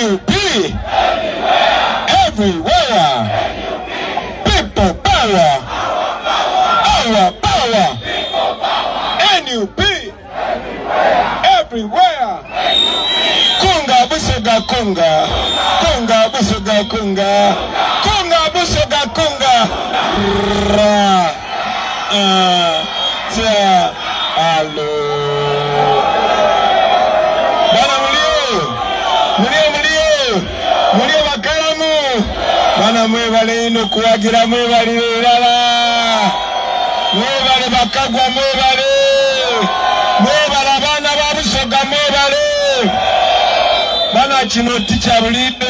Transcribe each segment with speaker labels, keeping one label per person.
Speaker 1: NUP everywhere, people power, our power, NUP everywhere. Kunga Busoga kunga, kunga Busoga kunga, kunga Busoga kunga. Ra, ta, alo. Bana mulio, mulio mulio, mulio bakalamu. Bana mwebale ino kuwagira mwebale ilala. Mwebale bakagwa mwebale. Mwebale abana ba Busoga mwebale. Bana kino tikya bulido.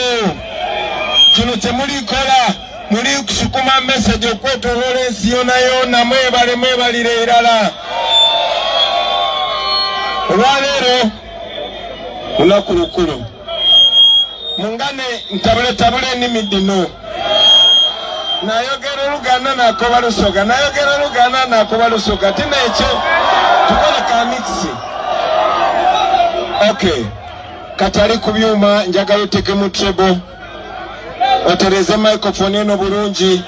Speaker 1: Kino temulikola muli kusukuma message okwetoloola ensi yonna yonna mwebale mwebalire irala. Olwaleero lunaku lukulu. Mungane ntabule tabule ennimi dino. Nayogera Oluganda nakoba Lusoga, nayogera Oluganda nakoba Lusoga. Tina ekyo tukole ka mix. Okay. Katali ku byuma njagala oteekemu treble. Otereze microphone eno bulungi.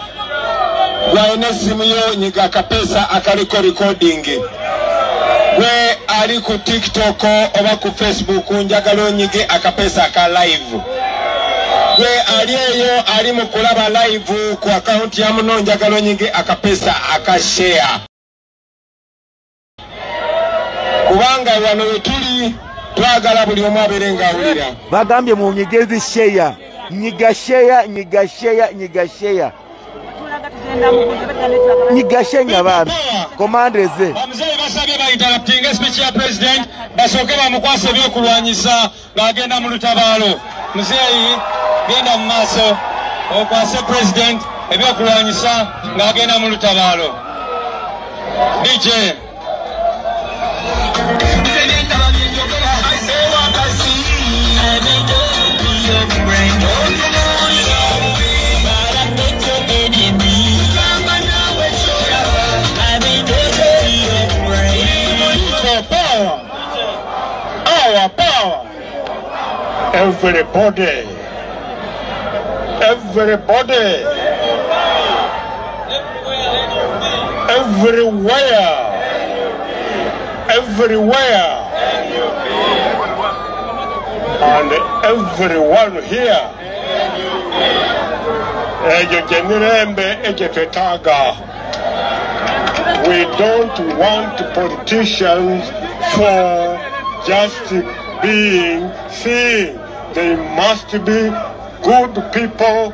Speaker 1: Gwalina essimu yo nyiga akapesa akaliko recording. Gwe ali ku TikTok oba ku Facebook njagala onyige akapesa aka live. Gwe ali eyo ali mu kulaba live ku account ya muno njagala onyige akapesa aka share. Kubanga wano wetuli twagala buli omu abeere ng'awulira.
Speaker 2: Bagambye munyigezi share, nyiga share, nyiga share, nyiga share. Nyiga share ng'abantu. Commandeze.
Speaker 1: Bamuzeeyi basabye ba interruptinga speech ya president basooke bamukwase ebyokulwanyisa ng'agenda mu lutabaalo. Muzeeyi genda mu maaso okwase president ebyokulwanyisa ng'agenda mu lutabaalo. DJ. Power, our power.
Speaker 3: Everybody, everybody, everywhere, everywhere, and everyone here. Ejo jemirembe eje twetaaga. We don't want politicians for just being seen. They must be good people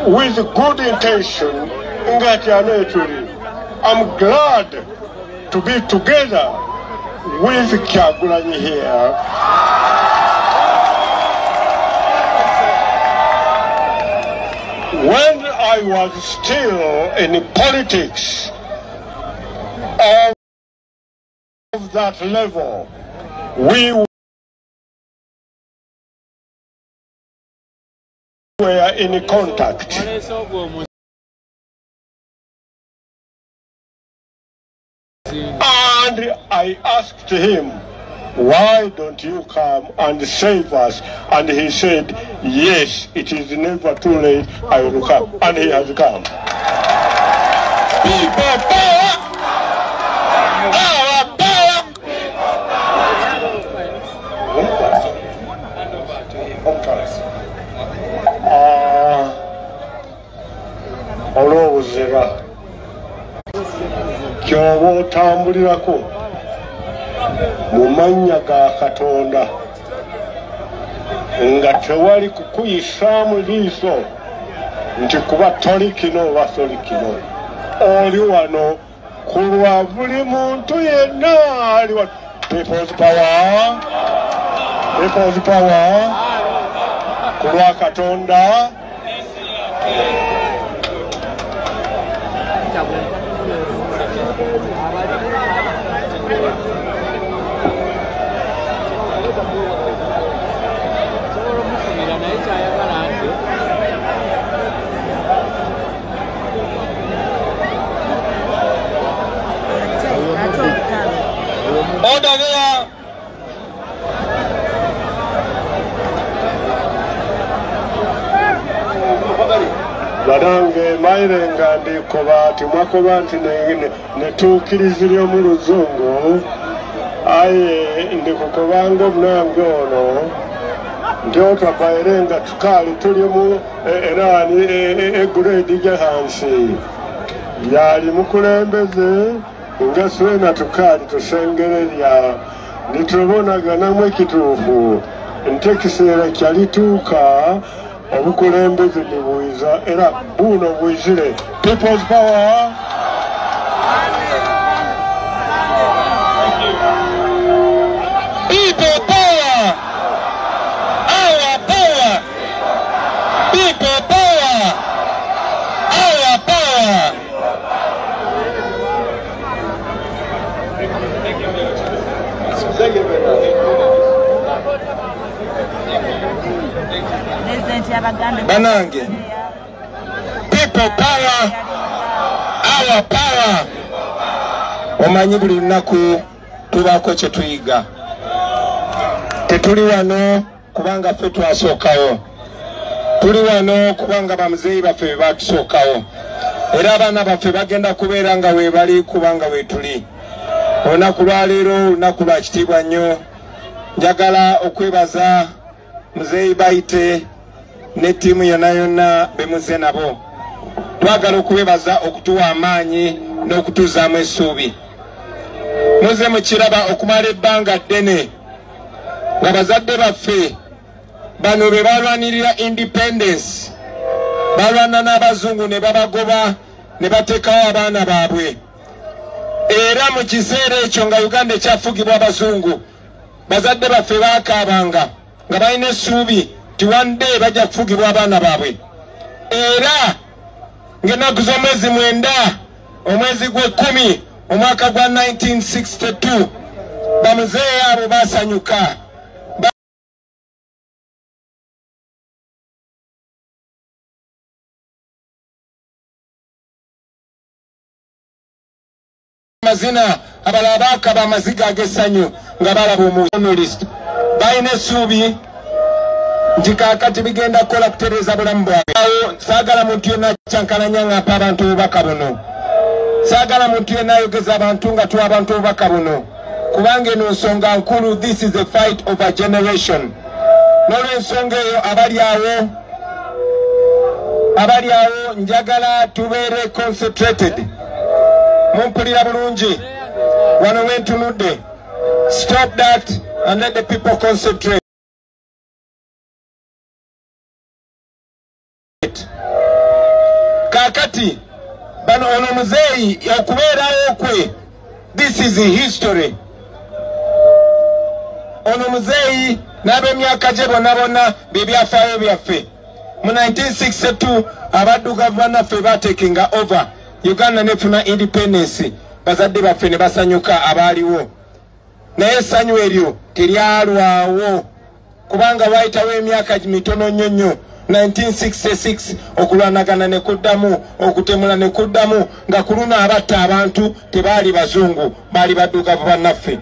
Speaker 3: with good intention. I'm glad to be together with Kyagulanyi here. When I was still in politics of that level, we were in contact. And I asked him, why don't you come and save us? And he said, yes, it is never too late, I will come. And he has come.
Speaker 1: People power! Our power!
Speaker 3: Olw'obuzira ky'oba otambulirako mu mannya ga Katonda nga tewali kukuyisaamu liiso nti kuba toli kino oba toli kino, oli wano ku lwa buli muntu yenna ali wano. People's power, people's power, ku lwa Katonda.
Speaker 1: Order there.
Speaker 3: Banange maire nga ndikoba ati mwakoba nti netuukirizirye mu luzungu, aye ndikukobanga omunange ono nti otwabaire nga tukaali tuli mu erani egureedi gye hansi yali mukulembeze nga swena tukaali tusengererya nitubonaganamu ekituufu nti ekiseera kyalituuka obukulembeze nibwiza era buno bwizire. People's power.
Speaker 1: People power! Our power! People power! Our power!
Speaker 3: Thank you very much.
Speaker 1: Banange, people power, our power. Omanyi buli lunaku tubaako kye tuyiga. Tetuli wano kubanga ffe twasookawo, tuli wano kubanga bamuzeeyi baffe be batusookawo, era abaana baffe bagenda kubeera nga weebali kubanga weetuli. Olunaku lwaleero lunaku lwa kitiibwa nnyo. Njagala okwebaza muzeeyi Bayite ne ttiimu yonna yonna bemuze nabo. Twagala okubebaza okutuwa amaanyi n'okutuzaamu essuubi. Muze mukiraba okumala ebbanga ddene nga bazadde baffe bano be balwanirira independence, balwana n'abazungu ne babagoba ne bateekawo abaana baabwe. Era mu kiseera ekyo nga Uganda ekyafugibwa abazungu, bazadde baffe baakaabanga nga balina essuubi nti one day bajja kufugibwa abaana baabwe. Era ng'ennaku z'omwezi 9 omwezi gw'ekumi omwaka gwa 1962 bamuzeeyi abo basanyuka. Mazina abalala baakaba amaziga ag'essanyu nga balaba omujournalist. Balina essuubi nti kaakati bigenda kukola kutereeza bulamu bwabwe. Awo saagala muntu yenna kyankalanya nga mpa abantu obubaka buno. Saagala muntu yenna ayogeza abantu nga tuwa abantu obubaka buno, kubanga eno nsonga nkulu. This is a fight of a generation. N'olw'ensonga eyo abali awo njagala tubeere concentrated. Mumpulira bulungi wano wentunudde. Stop that and let the people concentrate. Kaakati bano ono muzeeyi okubeerawo kwe, this is history. Ono muzeeyi n'ab'emyaka gye bonna bonna bye byafaayo byaffe. Mu 1962 abaddugavu bannaffe batekinga over Uganda nefuna independence, bazadde baffe ne basanyuka abaaliwo, naye essanyu eryo teryalwawo kubanga waayitawo emyaka mitono nnyo nnyo, 1966 okulwanagana ne kuddamu, okutemula ne kuddamu, nga ku luno abatta abantu tebaali bazungu, baali baddugavu bannaffe.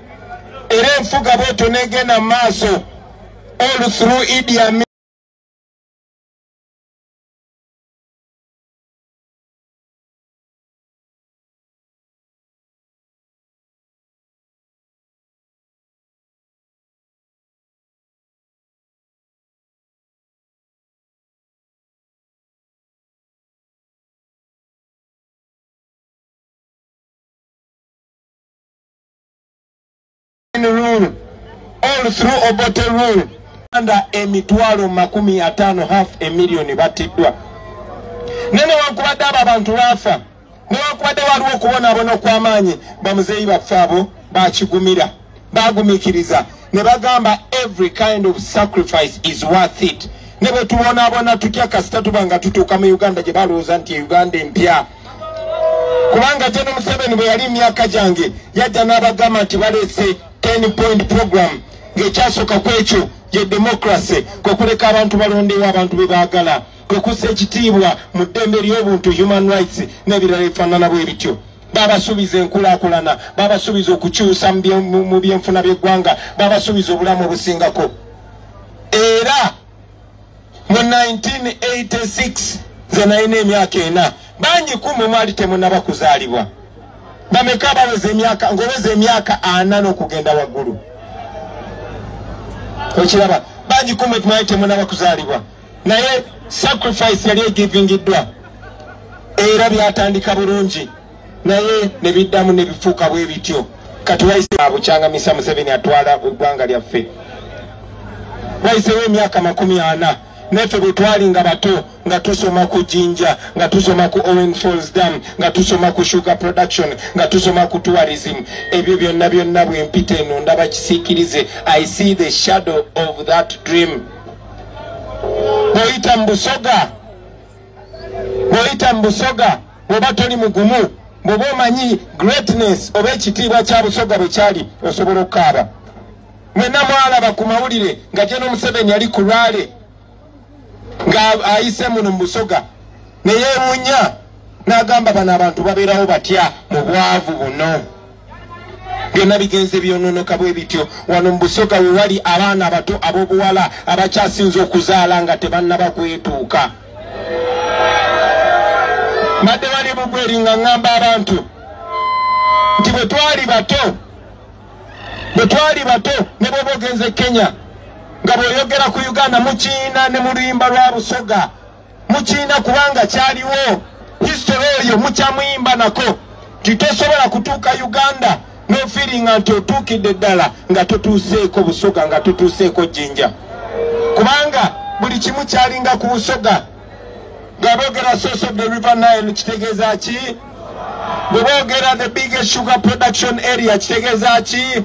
Speaker 1: Era enfuga bwetyo negenda mu maaso all through Idi Amin rule, all through Obote rule. Uganda 50,000, half a million batiddwa. Naye newankubadde abo abantu baafa, newankubadde waliwo okubonaabona okw'amaanyi, bamuzeeyi baffe abo bakigumira, bagumiikiriza ne bagamba every kind of sacrifice is worth it. Ne bwe tubonaabona tutya, kasita tuba nga tutuuka mu Uganda gye balowooza nti Uganda empya. Kubanga General Museveni bwe yali emyaka gyange yajja n'abagamba nti baleese 10 point program, ng'ekyasooka ku ekyo ye democracy, kwe kuleka abantu balondewo abantu be baagala, kwe kussa ekitiibwa mu ddembe ly'obuntu, human rights, n'ebirala ebifaanana bwe bityo. Babasuubiza enkulaakulana, babasuubiza okukyusa mu byenfuna by'eggwanga, babasuubiza obulamu obusingako. Era mu 1986 Nze nalina emyaka 4. Bangi kumwe mwali temunnaba kuzaalibwa. Bameka baweza emyaka, ng'oweza emyaka 40 n'okugenda waggulu. Okiraba, bangi kumwe mwali temunnaba kuzaalibwa, naye sacrifice yali egivingiddwa era byatandika bulungi, naye ne biddamu ne bifuuka bwe bityo. Kati wayise abukyangamisa Museveni atwala eggwanga lyaffe. Wayiseewo emyaka 40, naffe bwe twali nga bato nga tusoma ku Jinja, nga tusoma ku Owen Falls Dam, nga tusoma ku sugar production, nga tusoma ku tourism. Ebyo byonna byonna bwe mpita eno ndaba kisiikirize. I see the shadow of that dream. Bw'oyita mu Busoga, bw'oyita mu Busoga, bw'oba toli mugumu, bw'oba omanyi greatness oba ekitiibwa kya Busoga bwe kyali, osobola okukaaba. Mwenna mwalaba ku mawulire nga General Museveni yali ku lwale nga ayise muno mu Busoga, ne yeewuunya n'agamba bano abantu babeerawo batya mu bwavu buno. Byonna bigenze byononoka bwe bityo. Wano mu Busoga we wali abaana abato ab'obuwala abakyasinze okuzaala nga tebannaba kwetuuka. Mbadde wali Bugweri nga ŋŋamba abantu nti bwe twali bato, bwe twali bato ne bw'oba ogenze Kenya nga bw'oyogera ku Uganda mukiina ne mu luyimba lwa Busoga mukiina, kubanga kyaliwo history eyo mukyamuyimba nako nti tosobola kutuuka Uganda n'ofiiringa nti otuukidde ddala nga totuuseeko Busoga, nga totuuseeko Jinja, kubanga buli kimu kyalinga ku Busoga. Nga boogera source of the river Nile kitegeeza ki? Bwe boogera the biggest sugar production area kitegeeza ki?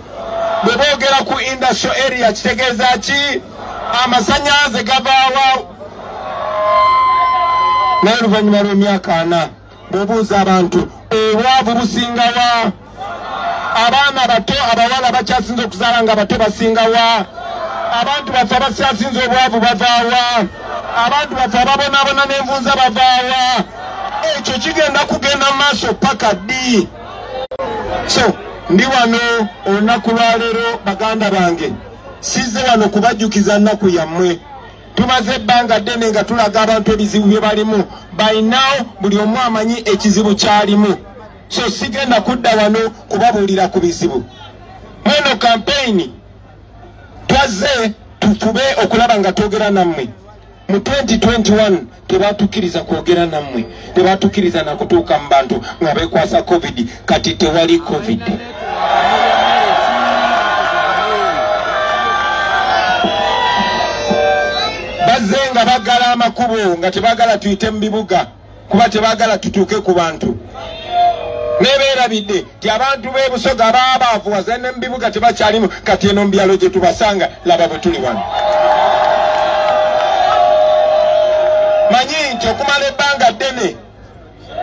Speaker 1: Bwe boogera ku industrial area kitegeeza ki? Amasannyalaze gavaawa. Naye oluvannyuma lw'emyaka 40 bw'obuuza abantu obwavu busingawa? Abaana bato abawala bakyasinze okuzaala nga bato basingawa? Abantu baffe abakyasinze obwavu bavaawa? Abantu baffe ababonaabona n'envunza bavaawa? Ekyo kigenda kugenda mu maaso paka ddi? So ndi wano olunaku lwaleero baganda bange, sizze wano kubajjukiza nnaku yammwe. Tumaze ebbanga ddene nga tulaga abantu ebizibu bye balimu. By now buli omu amanyi ekizibu kyalimu, so sigenda kudda wano kubabuulira ku bizibu. Mweno campaign twazze tufube okulaba nga twogera nammwe. Mu 2021 tebatukkiriza kwogera nammwe, tebatukkiriza na kutuuka mu bantu nga beekwasa COVID. Kati tewali COVID. Bazze nga baggala amakubo nga tebaagala tuyite mu bibuga, kuba tebaagala tutuuke ku bantu. Nebeerabidde nti abantu b'e Busoga baabaavuwaza ne mu bibuga tebakyalimu. Kati eno mu byalo gye tubasanga, laba bwe tuli wano. Manyi nti okumala ebbanga ddene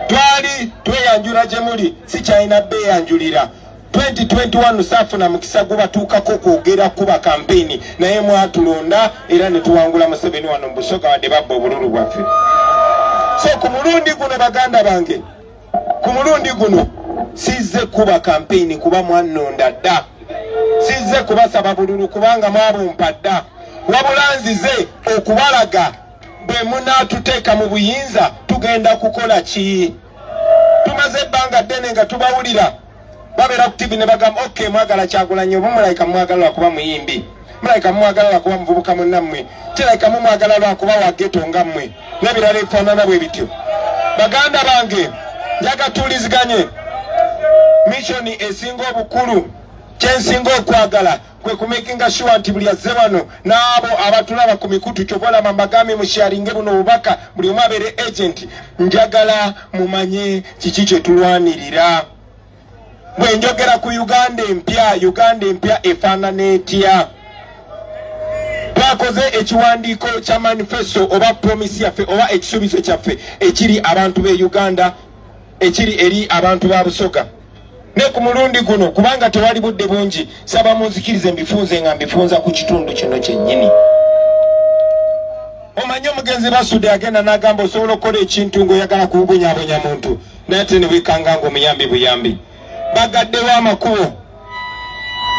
Speaker 1: twali tweyanjula gye muli, sikyalina beeyanjulira. 2021 saafuna mukisa gubatuukako kwogera kuba kampeyini, naye mwatulonda era ne tuwangula Museveni wano mu Busoga wadde babba obululu bwaffe. So ku mulundi guno baganda bange, ku mulundi guno sizze kuba kampeyini kuba mwannonda dda, sizze kubasaba bululu kubanga mwabumpa dda, wabula nzize okubalaga bwe munaatuteeka mu buyinza tugenda kukola ki. Tumaze ebbanga ddene nga tubawulira babeera ku TV ne bagamba okay, mwagala Kyagulanyi oba mulayika mumwagala lwakuba muyimbi, mulayika mumwagala lwakuba muvubuka munnammwe, kirayika mumwagala lwakuba wa ghetto nga mmwe n'ebirala ebifaanana bwe bityo. Baganda bange, njaga tuwuliziganye. Mission esinga obukulu, kyensinga okwagala kwe kumakinga sure nti buli azze wano n'abo abatulaba ku mikutu, kyova olaba mbagambye musharinge buno obubaka, buli omu abeere agent. Njagala mumanye kiki kye tulwanirira. Bwe njogera ku Uganda empya, Uganda empya efaanana etya? Twakoze ekiwandiiko kya manifesto oba promise yaffe oba ekisuubizo kyaffe ekiri abantu b'e Uganda, ekiri eri abantu ba Busoga. Ne ku mulundi guno kubanga tewali budde bungi, saba munzikirize mbifunze nga mbifunza ku kitundu kino kyennyini. Omanyi omugenzi Basudde agenda n'agamba osobola okukola ekintu ng'oyagala kubonyabonya muntu, naye ate ne weekanga ng'omuyambi buyambi. Bagaddewo amakubo,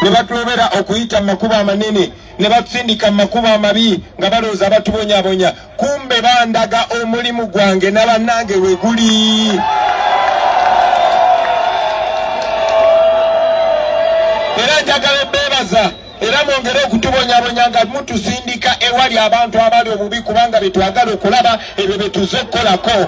Speaker 1: Ne batulobera okuyita mu makubo amanene, ne batusindika mu makubo amabi nga balowooza batubonyabonya. Kumbe bandaga omulimu gwange n'abannange we guli. Era njagala beebaza, era mwongere okutubonyabonya nga mutusindika ewali abantu abali obubi, kubanga bye twagala okulaba ebyo bye tuze okukolako.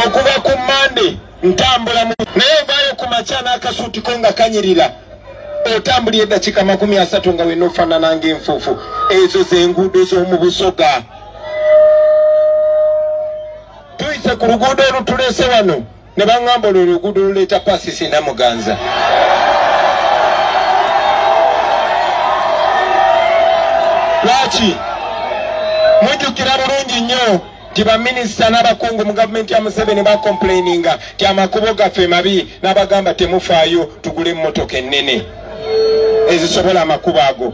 Speaker 1: Okuva ku Mande ntambula naye ovaayo ku makya n'akasuuti ko nga kanyirira, otambulira eddakiika 30 nga wenna ofaanana ng'enfuufu. Ezo z'enguudo z'omu Busoga. Tuyise ku luguudo olutuleese wano ne baŋŋamba olwo oluguudo oluleeta Pasisi Namuganza. Lwaki? Mujjukira bulungi nnyo nti baminisita n'abakungu mu gavumenti ya Museveni bakomplaininga nti amakubo gaffe mabi, n'abagamba temufaayo tugule emmotoka ennene ezisobola amakubo ago.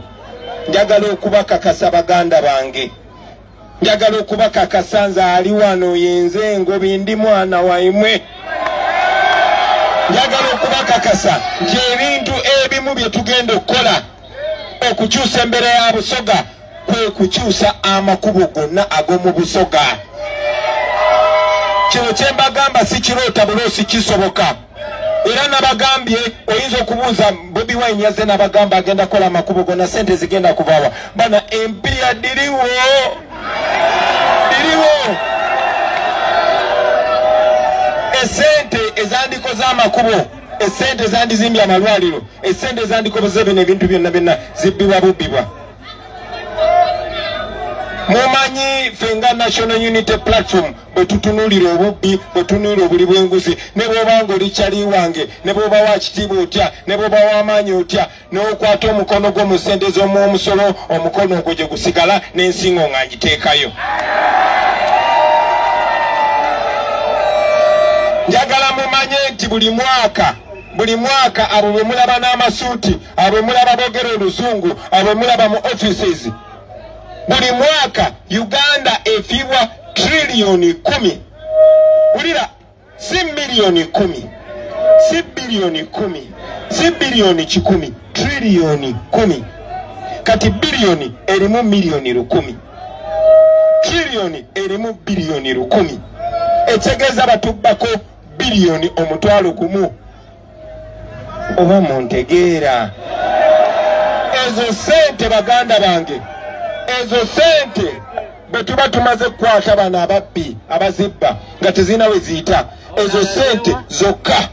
Speaker 1: Njagala okubakakasa baganda bange, njagala okubakakasa nze ali wano yenze Engobi, ndi mwana waimwe. Njagala okubakakasa nti ebintu ebimu bye tugenda okukola okukyusa embeera ya Busoga kwe kukyusa amakubo gonna ag'omu Busoga. Kino kye mbagamba si kiroota buloosi, kisoboka. Era nabagambye, oyinza okubuuza Bobi Wine yazze n'abagamba agenda kukola amakubo gonna, sente zigenda kuvaawa. Bana empiya diriwo, diriwo. Esente ezandikoze amakubo, esente ezandizimbye amalwaliro, esente ezandikoze bino ebintu byonna byonna zibbibwa bubbibwa. Mumanyi ffe nga National Unity Platform bwe tutunuulira obubbi, bwe tutunuulira obuli bw'enguzi, ne bw'oba ng'oli kyali wange, ne bw'oba wa kitiibwa otya, ne bw'oba w'amaanyi otya, n'okwata omukono gwo mu ssente z'omuwomusolo, omukono ogwo gye gusigala n'ensingo nga ngiteekayo. Njagala mumanye nti buli mwaka abo bwe mulaba n'amasuuti, abo bwe mulaba boogera oluzungu, abo bwe mulaba mu offices, buli mwaka Uganda efiibwa triliyoni 10. Wulira, si miliyoni 10, si biliyoni 10, si biliyoni 100, triliyoni 10. Kati biliyoni erimu miliyoni 1000, triliyoni erimu biliyoni 1000. Etegeeza batubbako biliyoni 1,000. Oba muntegeera? Ezo sente baganda bange, ezo sente bwe tuba tumaze kukwata bano ababbi abazibba nga tezirina we ziyita, ezo sente zokka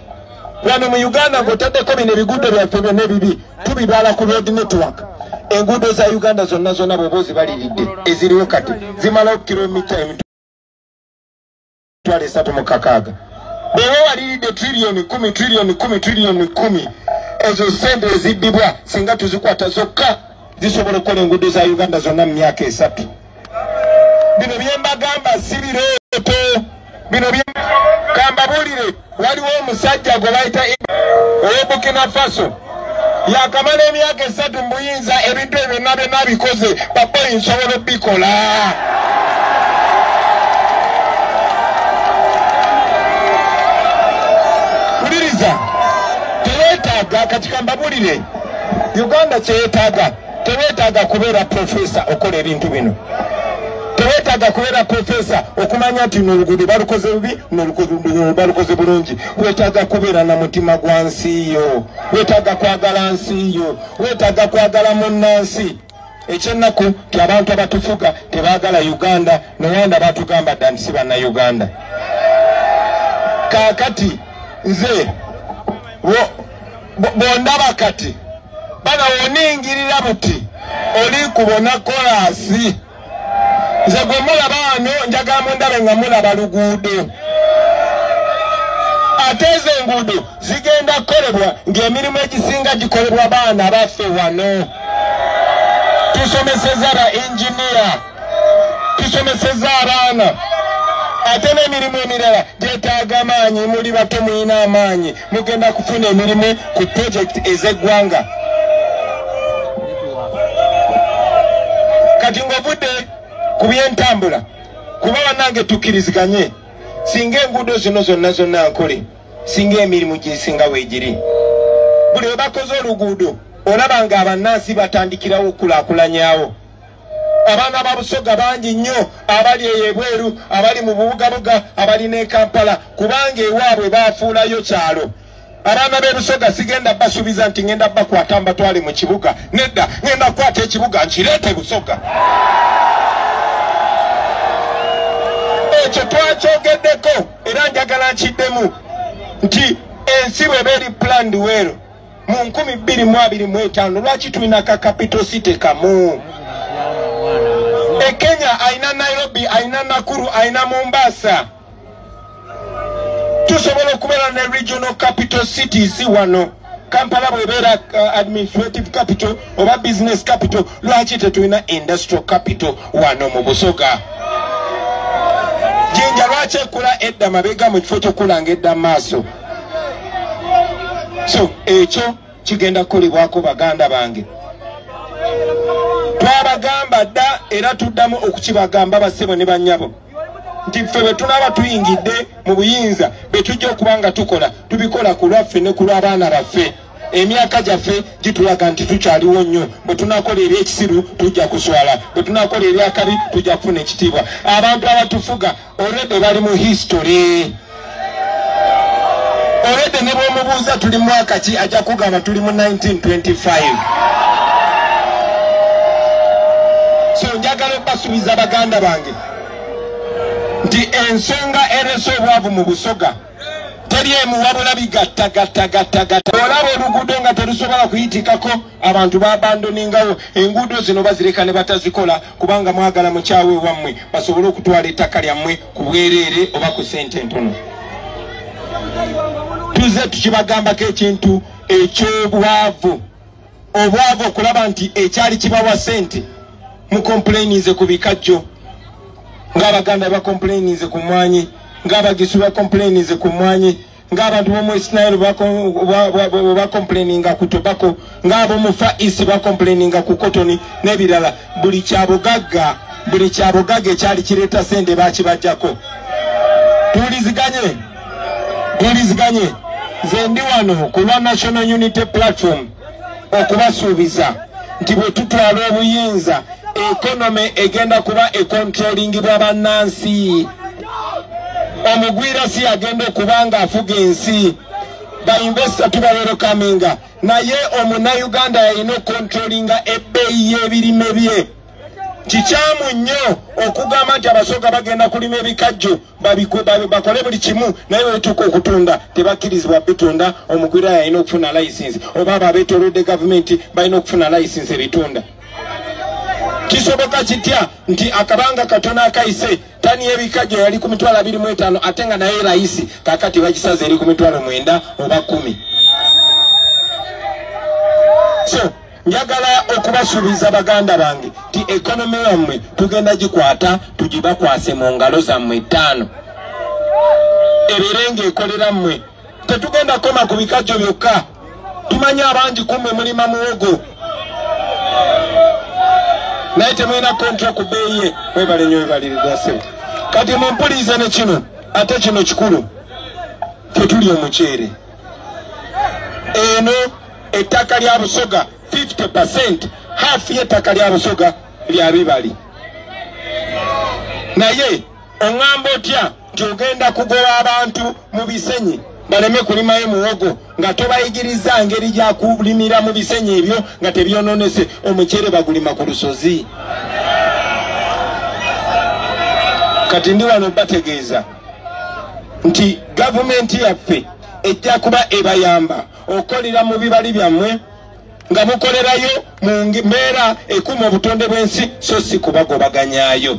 Speaker 1: wano mu Uganda ng'otaddeko bino ebiguudo byaffe byonna ebibi tubibala ku road network. Enguudo za Uganda zonna zonna bw'oba ozibaliridde eziriwo kati zimalawo kilomita 360,000. Bw'oba waliridde triliyoni 10, triliyoni 10, triliyoni 10, ezo sente ezibbibwa singa tuzikwata zokka zisobola okukola enguudo za Uganda zonna mu myaka 3. Bino bye mbagamba si birooto, bino bye kambabuulire. Waliwo omusajja gwe bayita ow'e Burkina Faso, yakamala emyaka 3 mu buyinza, ebintu ebyo byonna byonna abikoze. Baboyi nsobola obbikola. Wuliriza, teweetaaga. Kati kambabuulire, Uganda kyeyetaaga, teweetaaga kubeera profesa okola ebintu bino. Teweetaaga kubeera profesa okumanya nti luno oluguudo balukoze bubi, luno oluguudo balukoze bulungi. Weetaaga kubeera na mutima gwa nsi yo, weetaaga kwagala nsi yo, weetaaga kwagala munnansi. Ekyennaku nti abantu abatufuga tebaagala Uganda, nowanda batugamba dda nti si bannayuganda. Kaakati nze bw'ondaba kati bana woningirira buti oli kubona kolaasi. Nze gwe mulaba wano njagala mundabe nga mulaba luguudo. Ate ezo enguudo zigenda kukolebwa ng'emirimu egisinga gikolebwa baana baffe wano. Tusomeseza ba engineer, tusomeseza abaana, ate n'emirimu emirala gyetaaga amaanyi. Muli bato muyina amaanyi, mugenda kufuna emirimu ku project ez'eggwanga. Kati ng'ovudde ku by'entambula, kuba bannange tukkiriziganye, singa enguudo zino zonna zonna nkole, Singa emirimu gisinga weegiri. Buli we bakoze oluguudo olaba nga abannansi batandikirawo okulaakulanyaawo. Abaana ba Busoga bangi nnyo abali eyo ebweru, abali mu bubugabuga, abali ne Kampala, kubanga ewaabwe baafuulayo kyalo. Abaana b'e Busoga sigenda basuubiza nti ngenda bakwata mbatwale mu kibuga. Nedda, ngenda kukwata ekibuga nkireete Busoga. Ekyo twakyogeddeko era njagala nkiddemu nti ensi bw'eba eri planned well mu 2025 lwaki tulina ka capital city kamu? E Kenya aina Nairobi, aina Nakuru, aina Mombasa. Tusobola okubeera ne regional capital cities wano. Kampala bw'ebeera administrative capital oba business capital, lwaki tetulina industrial capital wano mu Busoga? Jinja lwaki ekula edda mabega mu kifo ky'okulanga edda maaso? So ekyo kigenda kukolebwako baganda bange. Twabagamba dda era tuddamu okukibagamba bassebo ne bannyabo nti ffe bwe tunaaba tuyingidde mu buyinza bwe tujja okuba nga tukola, tubikola ku lwaffe ne ku lw'abaana baffe. Emyaka gyaffe gitulaga nti tukyaliwo nnyo. Bwe tunaakola ebyekisiru tujja kuswala, bwe tunaakola ebyakabi tujja kufuna ekitiibwa. Abantu abatufuga already bali mu history. Already ne bw'omubuuza tuli mwaka ki ajja kugamba tuli mu 1925. So njagala okubasuubiza baganda bange nti ensonga ereese obwavu mu Busoga teri emu wabula bigattagattagattagatta. Olaba oluguudo nga terusobola kuyitikako, abantu babandoningawo enguudo zino bazireka ne batazikola kubanga mwagala mukyawe wammwe basobole okutwala ettaka lyammwe ku bwereere oba ku ssente entono. Tuzze tukibagambako ekintu eky'obwavu. Obwavu okulaba nti ekyali kibawa ssente mukomplaininze ku bikajjo, ng'Abaganda bakomplaininze ku mmwanyi, ng'Abagisu bakomplaininze ku mmwanyi, ng'abantu b'omu West Nile bakomplaininga ku tobacco, ng'ab'omu Far East bakomplaininga ku cotton n'ebirala. Buli kyabugagga ekyali kireeta ssente baakibajjako. Tuwuliziganye. Nze ndi wano ku lwa National Unity Platform okubasuubiza nti bwe tutwala obuyinza economy egenda kuba ekontrolingibwa bannansi. Omugwira si agenda okuba nga afuga ensi, ba investor tubawerokaminga, naye omunnayuganda yalina okontrolinga ebbeeyi y'ebirime bye. Kikyamu nnyo okugamba nti Abasoga bagenda kulima ebikajjo bakole buli kimu, naye bwe bituuka okutunda tebakkirizibwa bitunda. Omugwira yalina okufuna license, oba abo abeetoolodde gavumenti balina okufuna license ebitunda. Kisoboka kitya nti akabanga katono akayise tani y'ebikajjo yali ku 25,000 ate nga naye layisi kaakati bagisaze eri ku 90,000 oba 10,000? So njagala okubasuubiza baganda bange nti economy yammwe tugenda gikwata tugibakwase mu ngalo zammwe 5, ebeere ng'ekolera mmwe. Tetugenda kukoma ku bikajjo byokka. Tumanyi abangi ku mmwe mulima muwogo naye temulina control ku bbeeyi ye. Mwebale nnyo, webalire ssebo. Kati mumpulirize ne kino, ate kino kikulu. Ffe tuli omuceere. Eno ettaka lya Busoga 50%, half y'ettaka lya Busoga lya bibali. Naye oŋŋamba otya nti ogenda kugoba abantu mu bisenyi baleme kulimayo muwogo nga tobayigiriza ngeri gya kulimira mu bisenyi ebyo nga tebyonoonese? Omuceere bagulima ku lusozi. Kati ndi wano bategeeza nti gavumenti yaffe ejja kuba ebayamba okukolera mu bibali byammwe nga mukolerayo mu mbeera ekuuma obutonde bw'ensi, so si kubagobaganyaayo.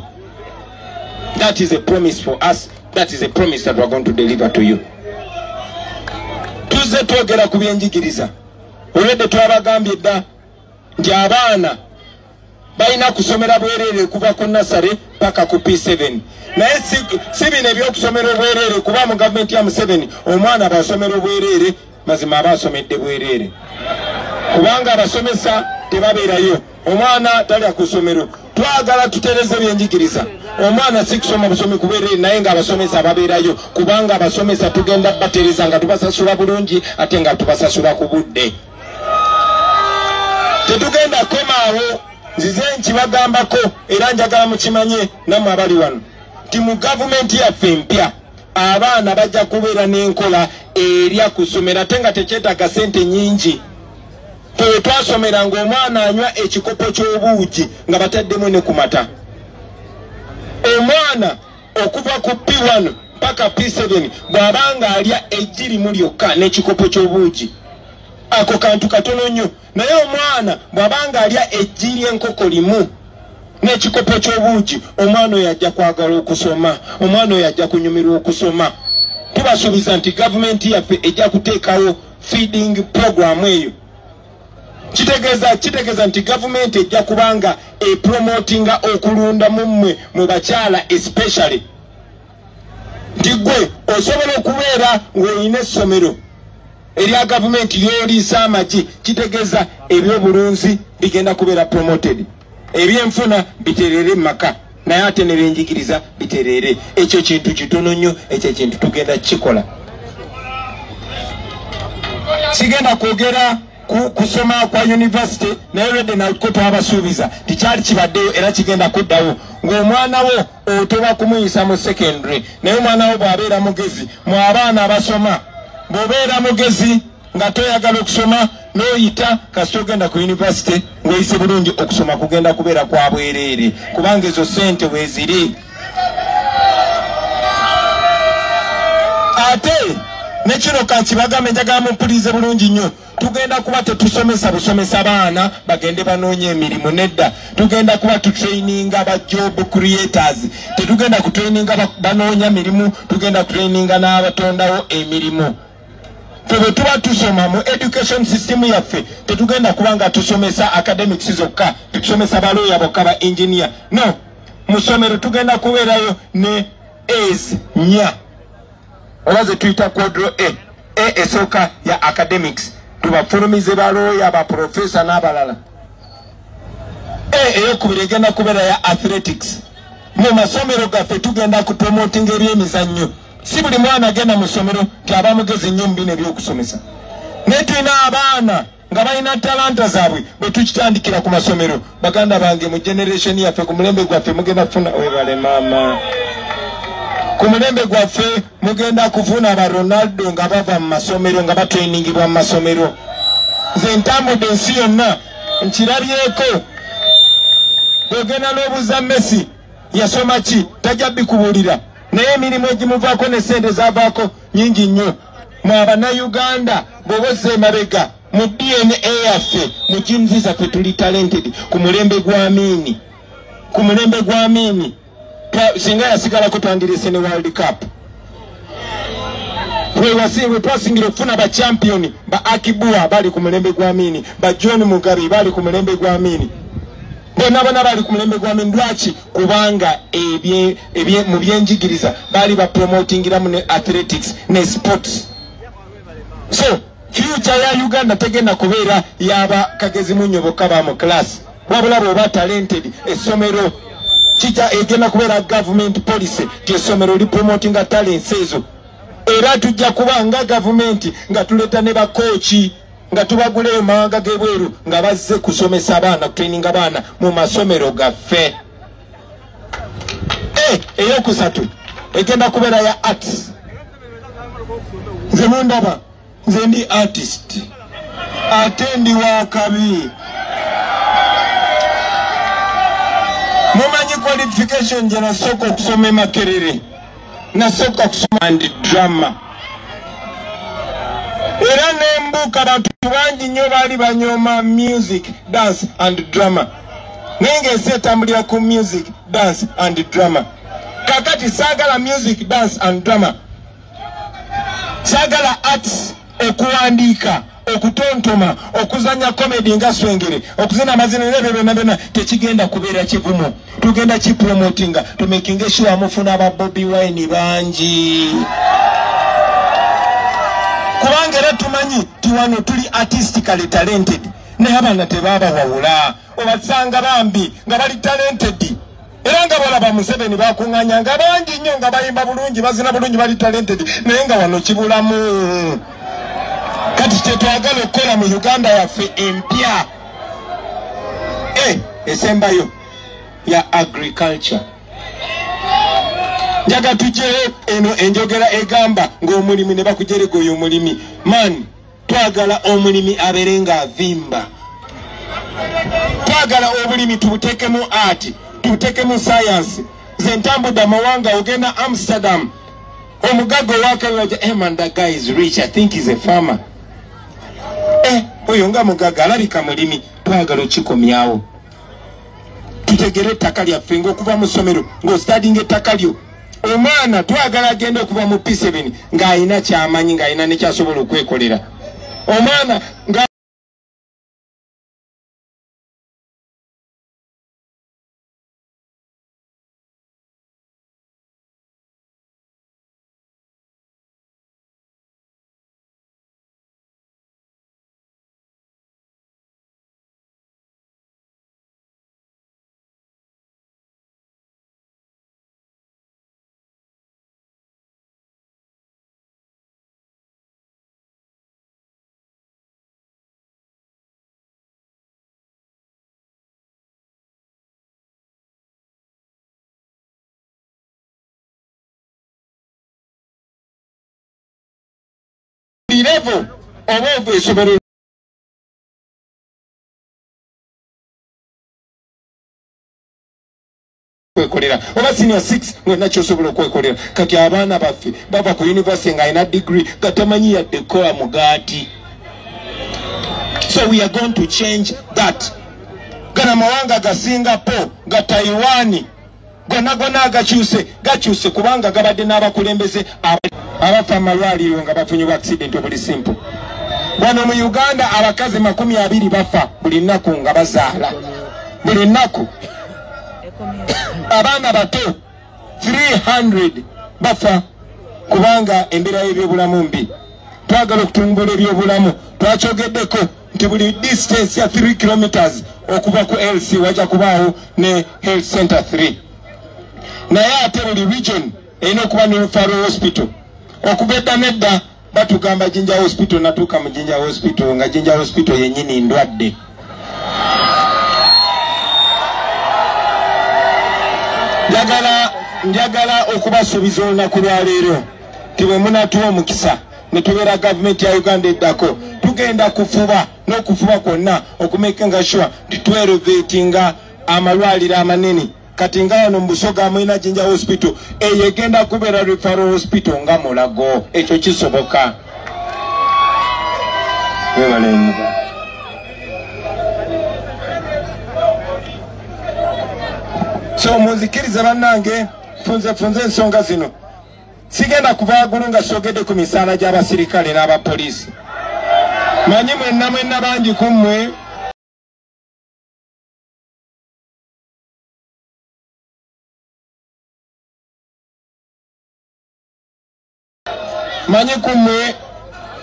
Speaker 1: That is a promise for us. That is a promise that we are going to deliver to you. Tuzze twogera ku byenjigiriza. Olwedde twabagambye dda nti abaana balina kusomera bwereere kuva ku nursery paka ku P7. Naye si bino ebyokusomera obwereere, kuba mu gavumenti ya Museveni omwana bw'asomera obwereere mazima aba asomedde bwereere, kubanga abasomesa tebabeerayo, omwana talya ku ssomero. Twagala tutereze ebyenjigiriza. Omwana si kusoma busomi kubeere naye ng'abasomesa babeerayo, kubanga abasomesa tugenda batereeza nga tubasasula bulungi ate nga tubasasula ku budde. Tetugenda komaawo, nzize nkibagambako era njagala mukimanye nammwe abali wano nti mu gavumenti yaffe empya abaana bajja kubeera n'enkola erya kusomera ate nga tekyetaaga ssente nnyingi. Ffe twasomera ng'omwana anywa ekikopo ky'obuugi nga bataddemu ne ku mata. Omwana okuva ku P1 paka P7 bw'abanga alya eggi limu lyokka n'ekikopo ky'obuugi, ako kantu katono nnyo. Naye omwana bw'abanga alya eggi ly'enkoko limu n'ekikopo ky'obuugi, omwana oyo ajja kwagala okusoma, omwana oyo ajja kunyumirwa okusoma. Tubasuubiza nti gavumenti yaffe ejja kuteekawo feeding program eyo. Kitegeeza nti gavumenti ejja kubanga epromotinga okulunda mu mmwe mu bakyala especially. Nti ggwe osobola okubeera ng'olina essomero erya gavumenti ly'oliisa amagi, kitegeeza ebyobulunzi bigenda kubeera promoted, ebyenfuna bitereere mu maka, naye ate n'ebyenjigiriza bitereere. Ekyo kintu kitono nnyo, ekyo kintu tugenda kukikola. Sigenda kwogera kusoma kwa university, naye redde nako twabasuubiza tikyali kibaddeyo era kigenda kuddawo. Ng'omwana wo otoba kumuyisa mu secondary, naye omwana wo bw'abeera mugezi, mu abaana abasoma, bw'obeera mugezi nga toyagala okusoma n'oyita kasita ogenda ku university ng'oyise bulungi, okusoma kugenda kubeera kwa bwereere kubanga ezo ssente weeziri. Ate ne kino kankibagambe, njagala mumpulirize bulungi nnyo. Tugenda kuba tetusomesa busomesa baana bagende banoonye emirimu, nedda. Tugenda kuba tutraininga ba job creators. Tetugenda kutraininga banoonya mirimu, tugenda kutraininga n'abatondawo emirimu. Ffe bwe tuba tusoma mu education system yaffe, tetugenda kuba nga tusomesa academics zokka, tetusomesa balooya bokka, ba engineer. No, mu ssomero tugenda kubeerayo ne A's nnya, oba ze tuyita quadro A. A esooka ya academics, tubafulumize balooya, baprofesa n'abalala. A eyokubiri egenda kubeera ya athletics. Mu masomero gaffe tugenda kupromotinga ebyemizannyo. Si buli mwana agenda mu ssomero nti aba mugezi nnyo mu bino ebyokusomesa, naye tulina abaana nga balina talanta zaabwe bwe tukitandikira ku masomero. Baganda bange, mu generation yaffe, ku mulembe gwaffe mugenda kufuna, webale maama, ku mulembe gwaffe mugenda kufuna ba Ronaldo nga bava mu masomero, nga batrainingibwa mu masomero. Nze ntambudde ensi yonna nkirabyeko. Bw'ogenda n'obuuza Messi yasoma ki, tajja bikubuulira, naye emirimu egimuvaako ne ssente zaavaako nnyingi nnyo. Mwe Abannayuganda bw'oba ozza emabega mu DNA yaffe, mu genes zaffe tuli talented. Ku mulembe gwa Amini, ku mulembe gwa Amini singa yasigalako twandirese ne World Cup. We twasingira okufuna ba champion ba Akibua bali ku mulembe gwa Amini, ba John Mugabe bali ku mulembe gwa Amini, bonna bonna bali ku mulembe gwa Amini. Lwaki? Kubanga mu byenjigiriza baali bapromotingiramu ne athletics ne sports. So future ya Uganda tegenda kubeera yaba kagezi munnyo bokka ba mu class, wabula bw'oba talented essomero kijja egenda kubeera government policy ti essomero lipromotinga talents ezo. Era tujja kuba nga gavumenti nga tuleeta ne bakooki nga tubaguleyo mu mawanga g'ebweru nga bazze kusomesa abaana, kutraininga abaana mu masomero gaffe. Eyokusatu egenda kubeera ya arts. Nze mundaba, nze ndi artist ate ndi wakabi. Mumanyi qualification gye nasooka okusoma e Makerere, nasooka kusoma and drama, era nembuuka abantu bangi nnyo baali banyooma music, dance and drama, naye ng'ensi etambulira ku music, dance and drama. Kakati saagala music, dance and drama, saagala arts, okuwandiika, okutontoma, okuzanya comedy nga Swengere, okuzina amazina n'ebyo byonna byonna tekigenda kubeera kivumo. Tugenda kipromotinga, tumakinge sure mufuna aba Bobi Wine bangi, kubanga era tumanyi ti wano tuli artistically talented, naye abaana tebabawawula, obasanga bambi nga bali talented. Era nga balaba Museveni bakuŋŋaanya nga bangi nnyo, nga bayimba bulungi, bazina bulungi, bali talented, naye nga wano kibulamu. Kati kyetwagala okukola mu Uganda yaffe empya esembayo ya agriculture. Njaga tujje eno enjogera egamba ng'omulimi ne bakujerega oyo omulimi. Man, twagala omulimi abeere ng'avimba. Twagala obulimi tubuteekemu art, tubuteekemu science. Nze ntambudde amawanga, ogenda Amsterdam, omugagga owakalaja, hey man, that guy is rich, I think he's a farmer. Oyo nga mugagga alabika mulimi. Twagala okikomyawo, tutegere ettaka lyaffe ng'okuva mu ssomero ng'ositadinga ettaka lyo. Omwana twagala agenda okuva mu P7 ng'alina kyamanyi, ng'alina nekyasobola okwekolera. Omwana nga level oba essomero kwekolera, oba senior 6 ng'olina ky'osobola okwekolera. Kati abaana baffe bava ku university ng'alina degree nga tamanyi yadde kukola mugaati. So we are going to change that. Gana mawanga ga Singapore, ga Taiwan, gonna gonna gakyuse gakyuse kubanga gabadde n'abakulembeze abafa amalwaliro nga bafunye accident obuli simple. Wano mu Uganda abakazi 20 bafa buli nnaku nga bazaala, buli nnaku. Abaana bato 300 bafa kubanga embeera y'ebyobulamu mbi. Twagala okutumbula ebyobulamu. Twakyogeddeko nti buli distance ya 3 kilometers okuva ku LC wajja kubaawo ne health center 3. Naye ate buli region erina okuba ne referral hospital. Okuva edda nedda batugamba Jinja Hospital, natuuka mu Jinja Hospital nga Jinja Hospital yennyini ndwadde. Njagala okubasuubiza olunaku lwaleero nti bwe munaatuwa omukisa ne tubeera gavumenti ya Uganda eddako, tugenda kufuba n'okufuba kwonna okumakinga sure nti twelevatinga amalwaliro amanene. Kati nga wano mu Busoga mulina Jinja Hospital, eyo egenda kubeera referral hospital nga Mulago. Ekyo kisoboka. Weebale. So munzikirize bannange, funze ensonga zino. Sigenda kuvaagulu nga soogedde ku misaala gy'abasirikale n'abapoliisi. Manyi mwenna mwenna bangi ku mmwe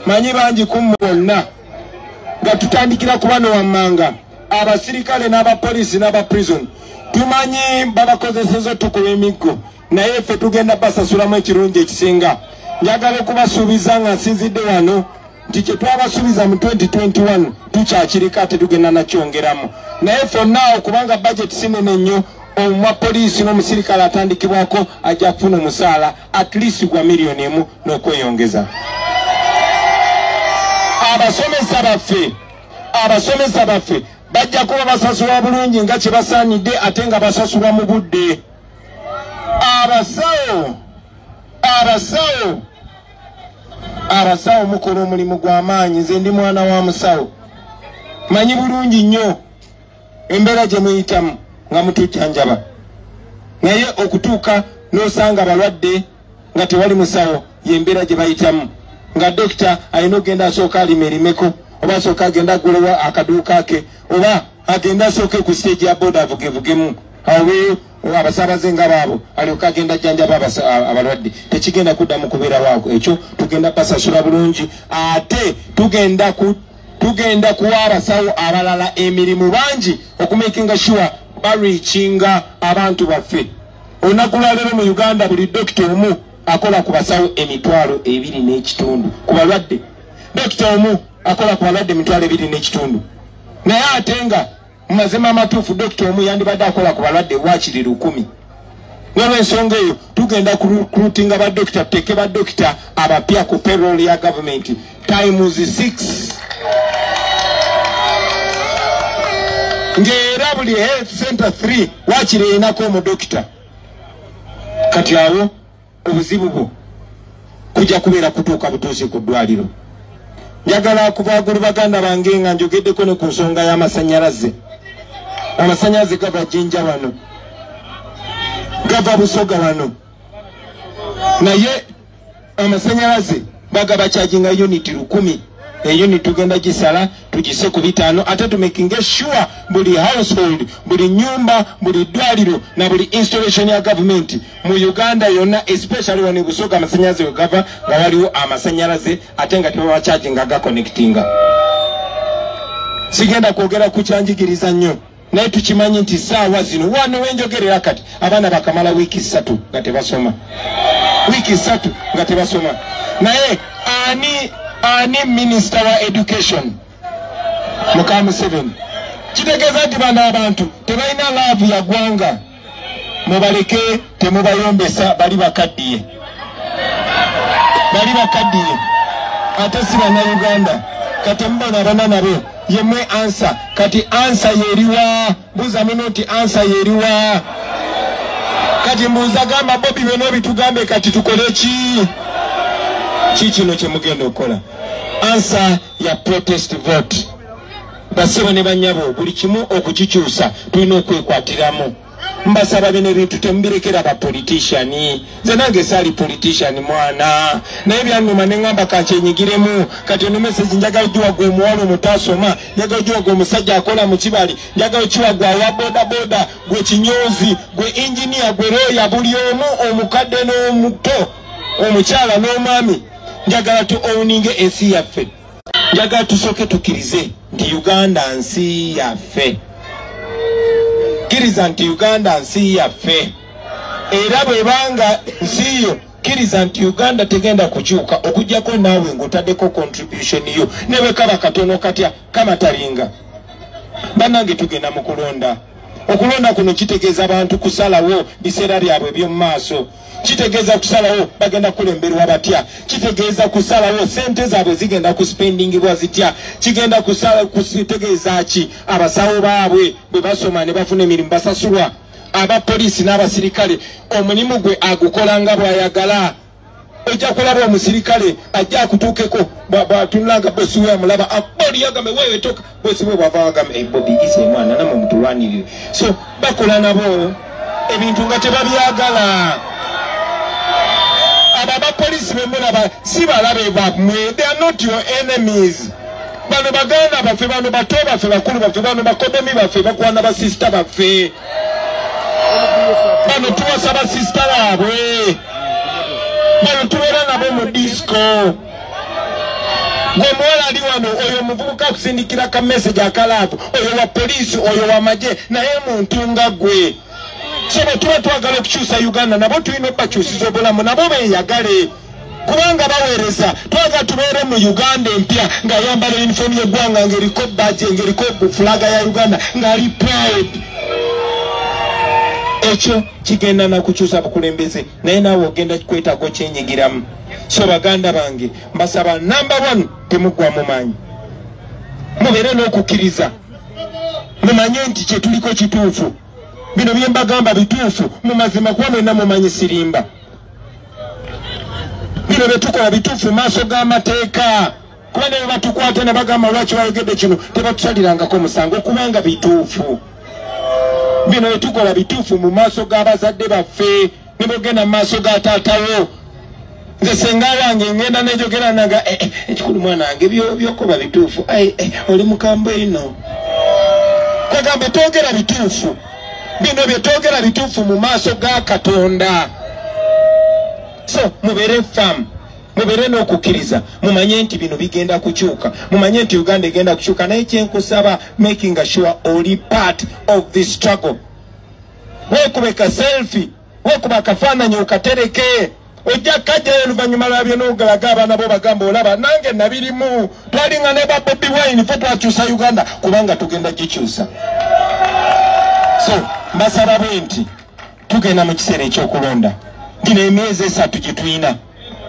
Speaker 1: manyi bangi ku mmwe bonna nga tutandikira ku bano wammanga abasirikale n'abapoliisi n'abaprison. Tumanyi babakozeseza tukuba emiggo, naye ffe tugenda basasulamu ekirungi ekisinga. Njagala okubasuubiza nga nsinzidde wano nti kye twabasuubiza mu 2021 tukyakiriko ate tugenda nakyongeramu. Naye fonna kubanga budget si nnene nnyo, omupoliisi n'omusirikale atandikibwako ajja kufuna omusaala at least gwa 1 million n'okweyongeza. Abasomesa baffe bajja kuba basasulwa bulungi nga kye basaanidde ate nga basasulwa mu budde. Abasawo mukola omulimu gw'amaanyi. Nze ndi mwana wa musawo, manyi bulungi nnyo embeera gye muyitamu nga mutujjanjaba, naye okutuuka n'osanga abalwadde nga tewali musawo y'embeera gye bayitamu, nga dokita alina okugenda asooka alima erimeko, oba asooka agenda agulewo akaduuka ke, oba agenda asooke ku siteegi ya boda avugevugemu aweeyo abasaabaze nga baabo alyoke agenda ajjanjaba abalwadde. Tekigenda kuddamu kubeerawo ako. Ekyo tugenda basasula bulungi, ate tugenda kuwa abasawo abalala emirimu bangi okumakinga sure bareachinga abantu baffe. Olunaku lwaleero mu Uganda buli dokita omu akola ku basawo 2,500 ku balwadde. Dokita omu akola ku balwadde 2,500. Naye ate nga mu mazima amatuufu dokita omu yandibadde akola ku balwadde waakiri 10,000. N'olwensonga eyo tugenda kurutinga badokita, tuteeke badokita abapya ku payroll ya gavumenti times 6. Ng'era buli health center 3 waakiri erinako omudokita. Kati awo obuzibu bwo kujja kubeera kutuuka butuusi ku ddwaliro. Njagala kubaagulu baganda bange nga njogeddeko ne ku nsonga y'amasannyalaze. Amasannyalaze gava Jinja wano, gava Busoga wano, naye amasannyalaze bagaba charginga unit 10,000. Unit tugenda gisala tugise ku 5, ate tumakinge sure buli household, buli nyumba, buli ddwaliro na buli installation ya government mu Uganda yonna, especially wano Busoga amasannyalaze we gava nga waliwo amasannyalaze ate nga tebabacharginga gaconnectinga. Sigenda kwogera ku kyanjigiriza nnyo, naye tukimanyi nti ssaawa zino wano wenjogerera kati abaana bakamala wiiki 3 nga tebasoma, wiiki 3 nga tebasoma. Naye ani minister wa education? Muka Museveni. Kitegeeza nti bano abantu tebalina laavu ya ggwanga. Mubaleke, temubayombesa, bali bakaddiye, bali bakaddiye, ate si bannayuganda. Kati mubonaabona nabo yemwe ansa. Kati ansa yeriwa? Mbuuza muno nti ansa yeriwa? Kati mbuuza, gamba Bobi byonna obitugambe, kati tukole ki? Ki kino kye mugenda okukola? Ansa ya protest vote. Bassebo ne bannyabo, buli kimu okukikyusa tulina okwekwatiramu. Mbasaba bino ebintu temubirekera ba politician. Nze nange saali politician mwana, naye byannuma ne ŋŋamba kankyenyigiremu. Kati eno message njagala giwa gwe omuwala omutasoma, njagala giwa gwe omusajja akola mu kibali, njagala kiwa gwe awa bodaboda, gwe kinyozi, gwe engineer, gwe lawyer, buli omu omukadde n'omuto, omukyala n'omwami. Njagala tu owninge ensi yaffe. Njagala tusooke tukkirize nti Uganda nsi yaffe. Kkiriza nti Uganda nsi yaffe. Era bw'ebanga nsi yo, kkiriza nti Uganda tegenda kukyuka okuggyako naawe ng'otaddeko contribution yo, ne bwe kaba katono katya kamatalinga. Bannange tugenda mu kulonda. Okulonda kuno kitegeeza abantu kusalawo biseera byabwe eby'omu maaso. Kitegeeza kusalawo bagenda kulemberwa batya. Kitegeeza kusalawo sente zaabwe zigenda kuspendingibwa zitya. Kigenda kutegeeza ki abasawo baabwe bwe basoma ne bafuna emirimu basasulwa. Abapoliisi n'abasirikale omulimu gwe agukola nga bw'ayagala. Ojja kulaba omusirikale ajja akutuukeko bw'atunula bosi we amulaba aboli agambe wewe toka, bosi we bw'ava agambe Bobi ise mwana namwe mutulwanirire. So bakola nabo ebintu nga tebabyagala. Abo abapoliisi be mulaba si balabe bammwe, they are not your enemies. Bano baganda baffe, bano bato baffe, bakulu baffe, bano bakodomi baffe, bakwana basisita baffe. Bano tuwasa basisita baabwe, bano tubeera nabo mu disco. Gwe muwala ali wano, oyo omuvubuka akusindikira ka message akalaavu, oyo wa poliisi, oyo wa magye, naye muntu nga ggwe. So bwe tuba twagala okukyusa Uganda, nabo tulina obbakyusiza obulamu, nabo beeyagale. Kubanga baweereza, twagala tubeere mu Uganda empya ng'ayambala yunifoomu y'eggwanga, ng'eriko badge, ng'eriko fulaga ya Uganda, ng'ali proud. Ekyo kigenda na kukyusa bukulembeze, naye naawe ogenda kwetaaga okyenyigiramu. So baganda bange, mbasaba number 1, temuggwamu maanyi, mubeere n'okukkiriza, mumanye nti kye tuliko kituufu. Bino bye mbagamba bituufu mu mazima, kuba mwenna mumanyi sirimba. Bino bye tukola bituufu mu maaso g'amateeka, kuba ne bwe batukwata ne bagamba lwaki bayogedde kino, tebatusalirangako musango kubanga bituufu. Bino bye tukola bituufu mu maaso g'abazadde baffe, ne bw'ogenda mu maaso ga taatawo. Nze senga wange ngenda nejogera naga ekikulu mwana wange byokoba bituufu, oli mukambwe ino. Kwagambe twogera bituufu. Bino bye twogera bituufu mu maaso ga Katonda. So mubeere firm, mubeere n'okukkiriza, mumanye nti bino bigenda kukyuka, mumanye nti Uganda egenda kukyuka. Naye kyenkusaba, making sure oli part of the struggle. Weekube ka selfie, weekuba akafaananyi okatereke. Ojja kajjayo oluvannyuma lwabyo n'ogalaga abaana bo bagamba olaba nange nabirimu. Twalinga ne ba Bobi Wine, ffe twakyusa Uganda kubanga tugenda gikyusa. So mbasaba bwe nti tugenda mu kiseera ekyokulonda. Gino emyezi 3 gye tulina,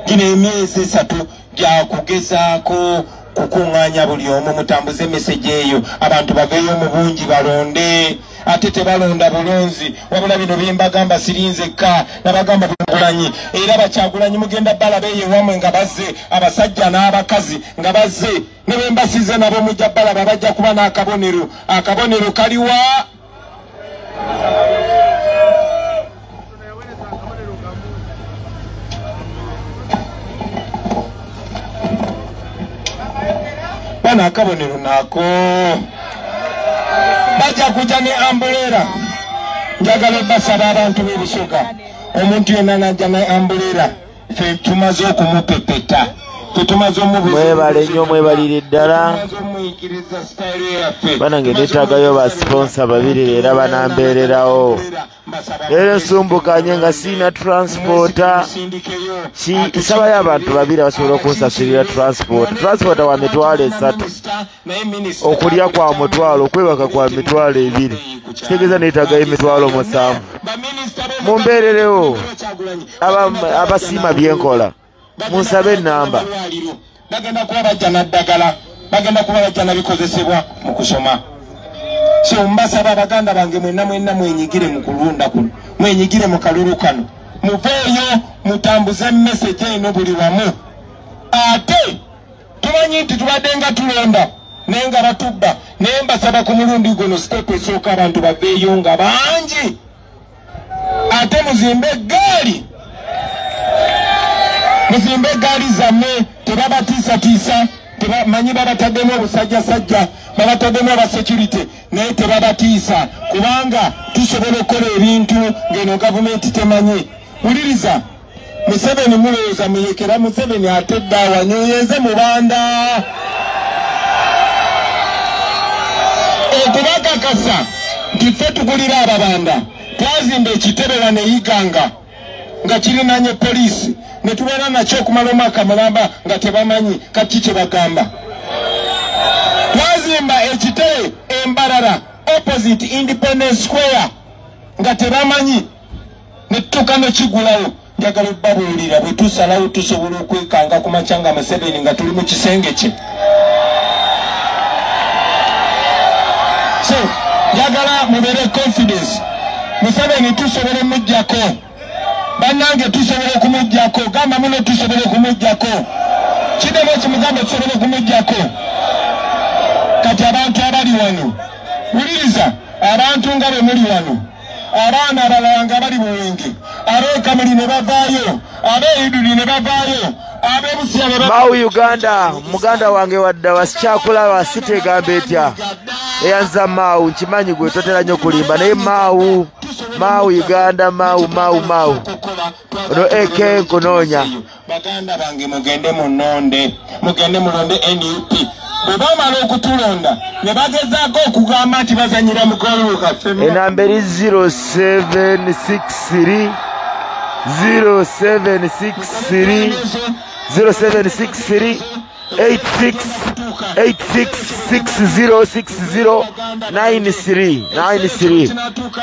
Speaker 1: gino emyezi 3 gyakugezaako kukuŋŋaanya buli omu, mutambuze meseji eyo, abantu baveeyo mu bungi balonde. Ate tebalonda bulonzi, wabula bino bye mbagamba sirinzekka, nabagamba Kyagulanyi. Era Bakyagulanyi mugenda balaba eyo ewammwe nga bazze, abasajja n'abakazi nga bazze, ne bwe mbasize nabo mujja balaba, bajja kuba n'akabonero. Akabonero kaliwa? Bana akabonero nako bajja kujja ne ambulera. Njagala basaba abantu b'Ebusoga, omuntu yenna najja ne ambulera, ffe tumaze okumupepeta, ffe tumaze
Speaker 2: Mwebale nnyo, mwebalire ddala. Banange neetaagayo ba sponsor 2 era banambeererawo. Leero nsumbukanye nga siina transporter. Nsabayo abantu 2 abasobola okunsasulira transport. Transporter wa 300,000, okulya kwa 1,000, okwebaka kwa 2,000. Kitegeeza neetaagayo 7,000. Mumbeererewo abasiima byenkola, munsabe ennamba.
Speaker 1: Bagenda kuba bajja naddagala, bagenda kuba bajja nabikozesebwa mu kusoma. So mbasaba baganda bange mwenna mwenna mwenyigire mu kulonda kuno, mwenyigire mu kalulu kano, muveeyo mutambuze message eno buli wamu. Ate tumanyi nti tubadde nga tulonda naye nga batubba, naye mbasaba ku mulundi guno step esooka abantu baveeyo nga bangi, ate muzimbe eggaali, muzimbe eggaali zammwe, tebabatiisatiisa. Manyi babataddemu obusajjasajja, babataddemu abasecurity, naye tebabatiisa, kubanga tusobola okukola ebintu ng'eno gavumenti temanyi. Wuliriza, Museveni mulowooza muyekera, Museveni atedde awanyoyeze mubanda. Okubakakasa nti ffe tugulira ababanda, twazimba ekitebe wano e Iganga nga kirinanye poliisi, ne tubeera nakyo okumala omwaka mulamba nga tebamanyi kati kye bagamba. Twazimba ekitebe e Mbarara opposite Independence Square nga tebamanyi, ne tutuuka ne kigulawo. Njagala obbabuulira, bwe tusalawo tusobola okwekanga ku makya nga Museveni nga tuli mu kisenge kye. So njagala mubeere confidence, Museveni tusobola omuggyako. Bannange tusobola okumuggyako, gamba muno tusobola okumuggyako, kiddemu ekimugambe tusobola okumuggyako. Kati abantu abali wano, wuliriza, abantu nga bwe muli wano, abaana abalala nga bali Buwenge, ab'e ne bavaayo, ab'e Iduli ne bavaayo, ab'e Busia ne bavaayo.
Speaker 2: Mawu Uganda, muganda wange wadda wasikyakulaba sitegamba etya. Eyanza Mawu, nkimanyi gwe totera nnyo kulimba, naye Mawu, Mawu Uganda, Mawu, Mawu, Mawu. Ono AK nkunoonya.
Speaker 1: Baganda bange mugende munonde, mugende mulonde NUP. Bwe bamala okutulonda ne bagezaako okugamba nti bazanyira mu kalulu kaffe.
Speaker 2: Enamba eri 0763 0763 0763 86 86 60 60 93 93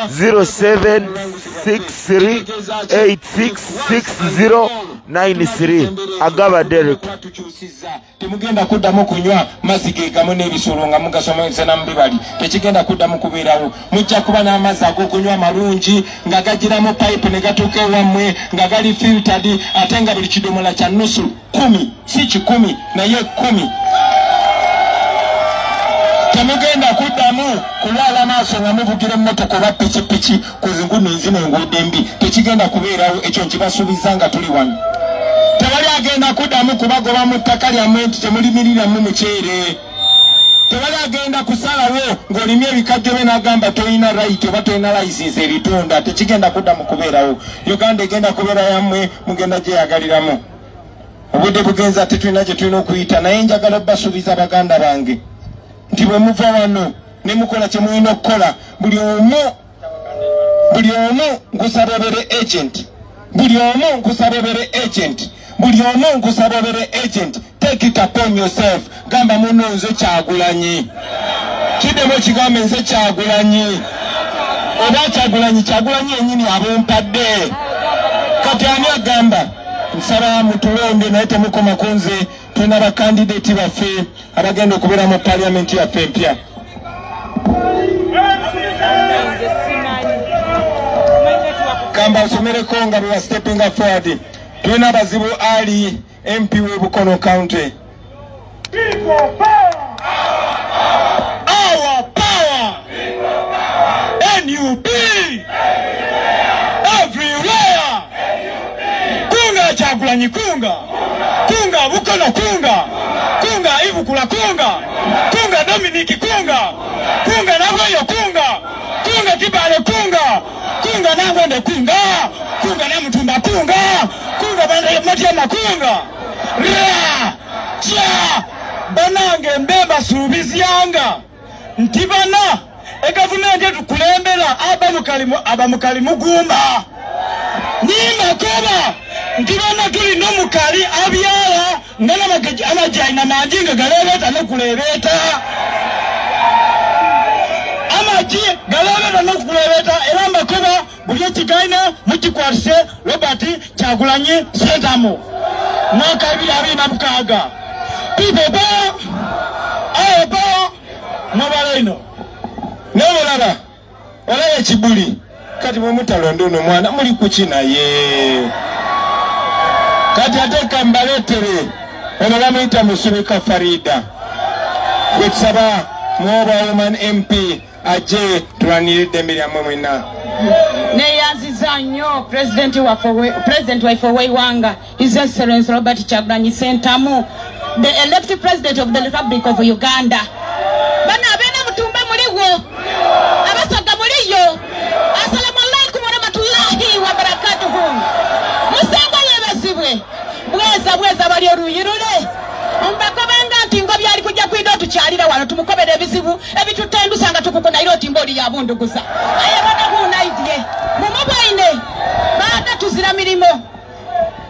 Speaker 2: 0763 86 60 93. Agaba Derek.
Speaker 1: Temugenda kuddamu kunywa mazzi ge gamu n'ebisolo nga mugasomesa na mubibali, tekigenda kuddamu kubeerawo. Mujja kuba n'amazzi ag'okunywa amalungi nga gagiramu pipe ne gatuuka ewammwe nga gali filtered, ate nga buli kidomola kya nusu 10, si 10 naye 10. Temugenda kuddamu kulwala maaso nga muvugira emmotoka oba pikipiki ku nguno zino enguudo embi, tekigenda kubeerawo. Ekyo nkibasuubiza nga tuli wano. Tewali agenda kuddamu kubagoba mu ttaka lyammwe nti temulimiriramu muceere. Tewali agenda kusalawo ng'olimye ebikajjo bye n'agamba tolina right oba tolina license ebitunda, tekigenda kuddamu kubeerawo. Uganda egenda kubeera yammwe, mugenda gyeyagaliramu. Obudde bugenza, tetulina gye tulina okuyita, naye njagala obbasuubiza baganda bange nti bwe muva wano ne mukola kye mulina okukola, buli omu Buli omu nkusaba obeere agent, buli omu nkusaba obeere agent, buli omu nkusaba obeere agent. Take it upon yourself. Gamba muno nze Kyagulanyi, kiddemu ekigambo nze Kyagulanyi. Oba Kyagulanyi, Kyagulanyi yennyini abumpadde. Kati ani agamba nsaba mutulonde, naye temukoma ku nze, tulina bakandidati baffe abagenda okubeera mu parliament yaffe empya. Gamba osomereko nga bwe stepping forward. Tulina Bazibu Ali, MP we Bukono County.
Speaker 3: People power! Our power! NUP! Everywhere! Kunga Kyagulanyi kunga! Kunga Bukono kunga! Kunga Ivukula kunga! Kunga Dominiki kunga! Kunga Nabweyo kunga! Kunga Kibale kunga! Kunga Nangwende kunga! Kunga Namutumba kunga! Kunga Banda Matyama kunga! Ra! Cha! Banange mbemba suubizyanga nti bana egavumenti etukulembera abamukali mugumba nimakoba nti bana tulina omukali abyala nga amajjaina mangi nga galebeeta n'okulebeeta, amagi galebeeta n'okulebeeta. Era mbakoba buli ekigaina mukikwatise Robert Kyagulanyi Ssentamu mwaka 2026. People power, our power, mwabale ino.
Speaker 1: N'olaba olaba ekibuli kati bwe mutalonda ono mwana muli kuki naye. Kati ate kambaleetere ono bamuyita Musubika Farida, gwe tusaba mwoba woman MP ajje tulwanire eddembe lyammwe mwenna.
Speaker 4: Neyanziza nnyo President waffe ow'eggwanga, His Excellency Robert Kyagulanyi Ssentamu, the elected president of the Republic of Uganda. Bana abena Mutumba muliwo, abasaga muliyo. Assalamu alaikum warahmatullahi wabarakatuhu. Musengo yebazibwe, bweza bweza bali oluyirule. Mbakobanga nti ngo byali kujja kwida otukyalira wano tumukobera ebizibu ebitutendusa nga tukukonaira oti mboli yabunduguza. Aye bana hunaidye mumubwaine baada tuzira mirimo.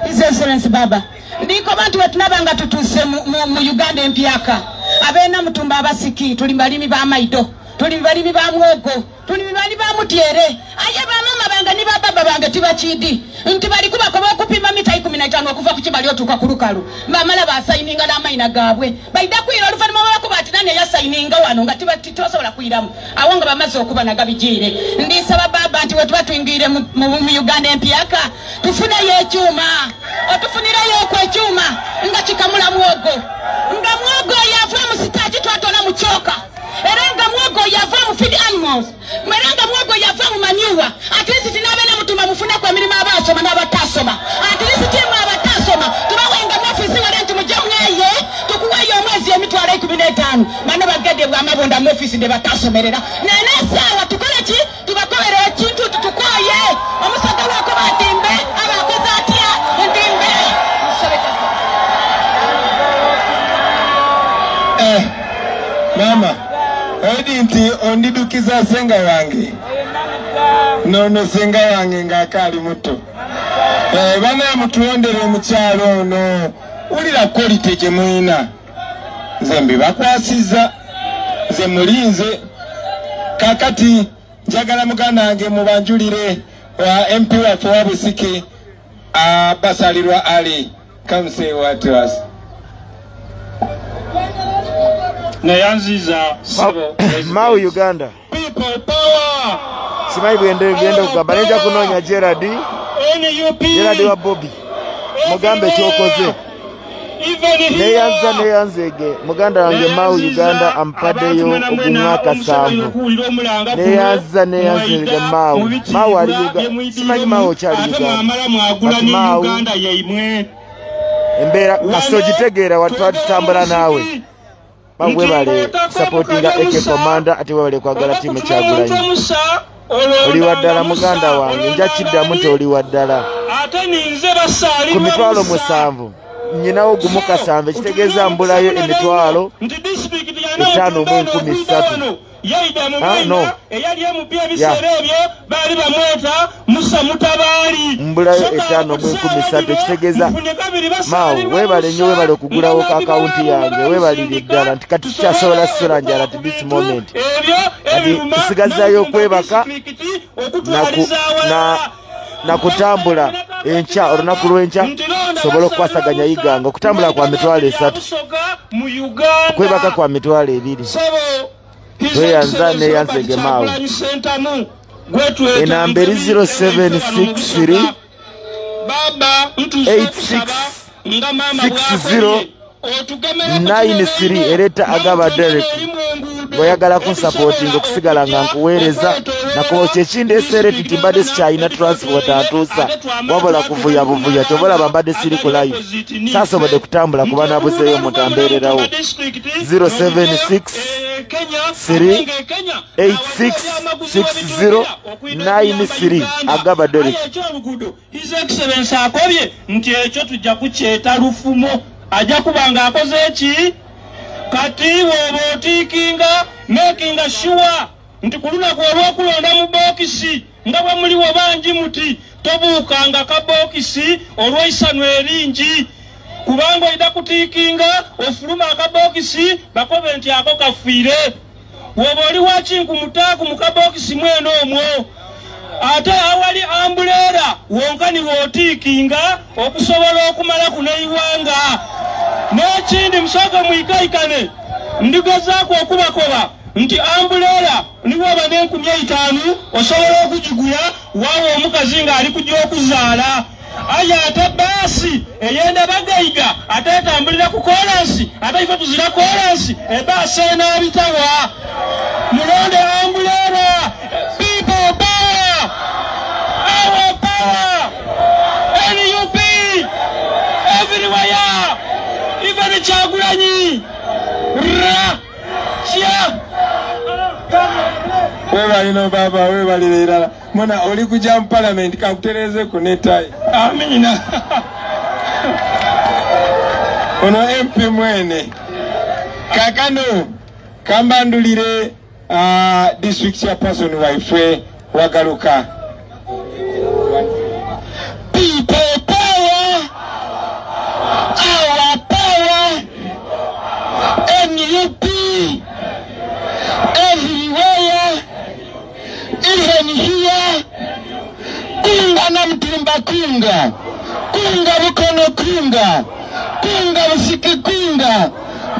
Speaker 4: His Excellency Baba, ndiko bantu wetunabanga tutuse mu Uganda empyaka. Abena Mutumba abasiki tuli balimi ba maido, tuli balimi ba mwogo, tuli balimi ba mutyere. Aye ba mama bange ni baba bange tibachidi nti bali kuba okupima mita 15 okuva ku kibali otuuka ku lukalu. Bamala basayininga n'amayina gaabwe baida kwira oluvannyuma babakuba ati nani eyasayininga wano nga tibasobola kuyiramu awo nga bamaze okuba nagabijiire. Ndisaba baba nti wetuba tuyingire mu Uganda empyaka tufuneyo ekyuma, otufunireyo okwo ekyuma nga kikamula mwogo, nga mwogo yava mu sitaaki twatona mu kyoka, era nga mwogo yava mu feed animals, era nga mwogo yava mu manure. At least n'abeena Mutumba mufuneko emirimu abaasoma n'abatasoma. At least timu abatasoma tubawenga mu ofiisi wale nti mujje mweye tukuweeyo omwezi emitwalo 15. Bano bagedde bw'amabunda mu ofiisi nde batasomerera. Naye n'essaawa tukole ki? Tubakobere ekintu tutukoye. Omusaga wakoba nti mbe abakoze atya nti mbe.
Speaker 1: Mama odi nti ondidukiza senga wange nono senga wange ng'akaali muto. Bana mutulondere omukyalo ono, wulira quality gye mulina. Nze mbibakwasizza, nze mulinze. Kakati njagala muganda wange mubanjulire wa MP waffe wa Busiki, Basalirwa Ali. Come say what to us.
Speaker 3: Neyanziza
Speaker 2: Mau Uganda.
Speaker 3: People power.
Speaker 2: Simanyi bwende kugamba nja kunoonya Gerard.
Speaker 3: NUP.
Speaker 2: Gerard wa Bobby. Mugambe kyokoze. Neyanza neyanzege muganda wange Mau Uganda ampaddeyo ogumwaka 7. Neyanza neyanzege Mau. Mau ali Uganda. Simanyi Mau kyali Uganda. Mau embeera kasogitegeera watwatutambula naawe. Webale supportinga AK Commander ate webale kwagala tiimu Kyagulanyi. Oli wa ddala muganda wange, nja kiddamu nti oli wa ddala. Ku mitwalo 7 nnyinawo gumu kasanvu, ekitegeeza mbulayo emitwalo 5 mu 300. No. Mbulayo 5 mu 300 ekitegeeza Maawo weebale nnyo, weebale okugulawo akawunti yange, weebalire ddala nti kati tukyasobola kusula njala at this moment. Kati tusigazaayo okwebaka na kutambula enkya, olunaku lw'enkya sobola okukwasaganya Iganga. Okutambula kwa 300,000, okwebaka kwa 200,000. Tweyanza neyanzege Maawo. Enamba eri 0763 86 60 93 ereta Agaba Derek. Bw'oyagala kunsapootinga okusigala nga nkuweereza nakuba kyekindeeseere nti mbadde sikyalina transport antuusa, wabula kuvuya buvuya. Kyobalaba mbadde siri ku live, saasobodde kutambula kuba nabuzeeyo omuntu ambeererawo. 076 3 86 60 93 Agaba Derek.
Speaker 5: His Excellency akobye nti ekyo tujja kukyeta lufumo, ajja kuba ng'akoze eki. Kati bw'oba otiikinga makinga sure nti ku lunaku olw'okulonda mu bookisi nga bwe muliwo bangi muti tobuukanga kabookisi olw'eisanu eringi, kubanga oida kutiikinga ofuluma akabookisi bakobe nti ako kafiire. Bw'oba oli wakinku mutaaku mu kabookisi mwene omwo, ate awali ambuleera wonka ni w'otiikinga okusobola okumala kuno eiwanga. N'ekindi musooke mwikaikane, ndigezaako okubakoba nti ambuleera niwoba n'5,000 osobola okugigula waawa omukazi ng'ali kujja okuzaala. Aye ate baasi eyenda bagaiga ate etambulira ku kolansi, ate ife tuzira kolansi, ebaasi enaabitawa. Mulonde ambuleera. People power, our power, NUP everywhere. Even Kyagulanyi ra kya
Speaker 1: webalino baba, webalire irala. Mwana oli kujja mu parliament kakutereze ku netai.
Speaker 5: Amina.
Speaker 1: Ono MP mwene kakano kambandulire district chairperson waife wagaluka.
Speaker 6: People power, our power, NUP everywhere, even here. Kunga na Mtumba kunga, kunga Bukono kunga, kunga Busiki kunga,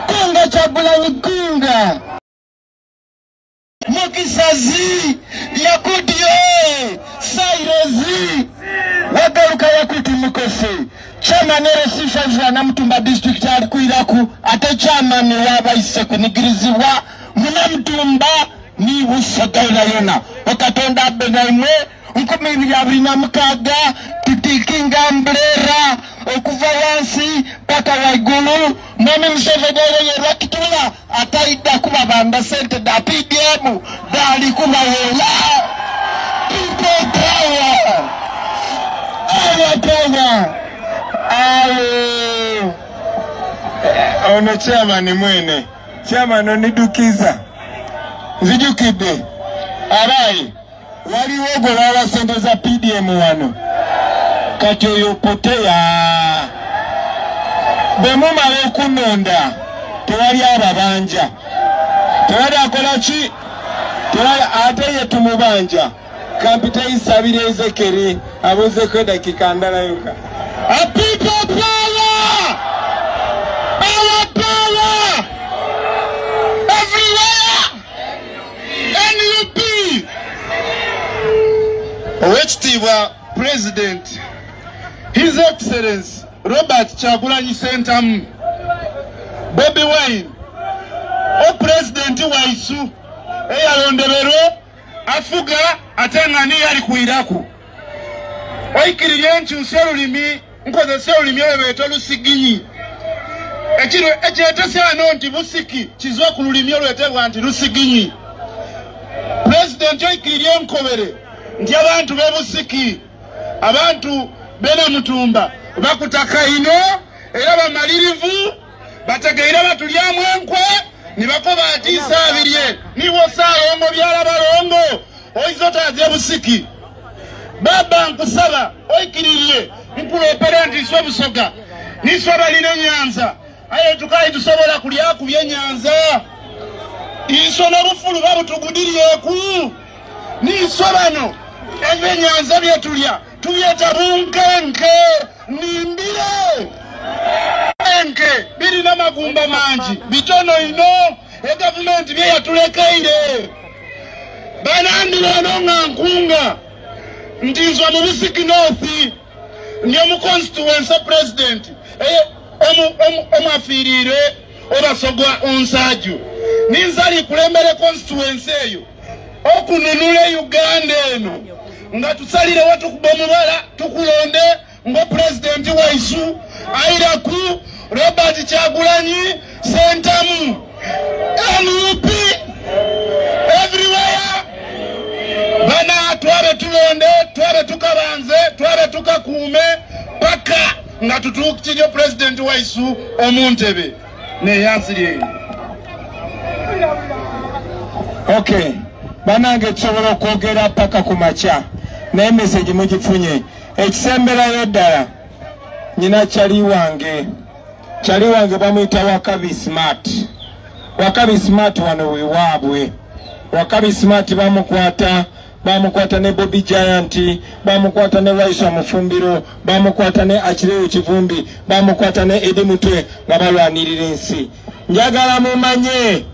Speaker 6: kunga Kyagulanyi kunga. Mukisazi Yakuti oye, Sairozi wagaruka Yakuti mukose. Chairman RC5 na Mtumba district alikuiraku ate chairman wabaise kunigirizibwa Munamtumba ni Busoga yona. Okatonda abe 2026 tutikinga mbrera okuva wansi paka waigulu. Mwami Museveni yerwakitula ataida kuba banda sente da PDM dali kuba wola. People power, our power.
Speaker 1: Awo ono chairman mwene, chairman onidukiza nzijukidde abayi waliwo gwe bawa sente za PDM wano kati oyo poteya. Bwe mumala okunonda tewali ababanja, tewali akola ki, tewali ate ye tumubanja. Kampita Isabire Ezekeri abuzeeko eddakiika ndala yokka.
Speaker 6: A people power, our power, everywhere, NUP.
Speaker 7: Owekitiibwa President His Excellency Robert Kyagulanyi Ssentamu Bobi Wine, o President waisu eyalondeberwe afuga ate nga niye ali kwiraku. Oikirire nkyuse olulimi, nkozese olulimi olwo lweta olusiginyi. Ekiro ekyetese ano nti busiki kizwa ku lulimi olwetebwa nti lusiginyi. President oikirire enkobere nti abantu b'ebusiki, abantu b'enamutumba bakutaka ino era bamalirivu, bategeera batulyamu enkwe Nibakoba ati saabirye niwo saalongo byala balongo oizotaazye busiki. Baba nkusaba oikiririe nkulopere nti iswe Busoga niswe balina enyanza aye tukayi tusobola kulya ku byenyanza iswe n'obufulu babutugudiryeku niswe bano ebyenyanza byetulya tubyeta bunkenke nimbire enke birina magumba mangi bitono ino egavumenti byeyatulekeire banandira eno nga nkunga ndizwa mu Busiki North ndi omu constituency president omwafiirire obasogwa onsaju ninzali kulembere constituency eyo okununula Uganda eno nga tusalirewo tukuba omubala tukulonde ngo president waisu airaku Robert Kyagulanyi Ssentamu NUP everywhere. Bana twabe tulonde twabe tukabanze twabe tukakuume paka nga tutuukirye president waisu omuntebe neyansirye.
Speaker 1: Okay, banange tusobola okwogera paka ku makya naye message mugifunye. Ekisemberayo ddala nyina kyali wange bamuyita Wakabi Smart. Wakabi Smart wano wewaabwe. Wakabi Smart bamukwata ne Bobby Giant, bamukwata ne Raisa Mufumbiro, bamukwata ne Achileo Kivumbi, bamukwata ne Eddie Mutwe nga balwanirira ensi. Njagala mumanye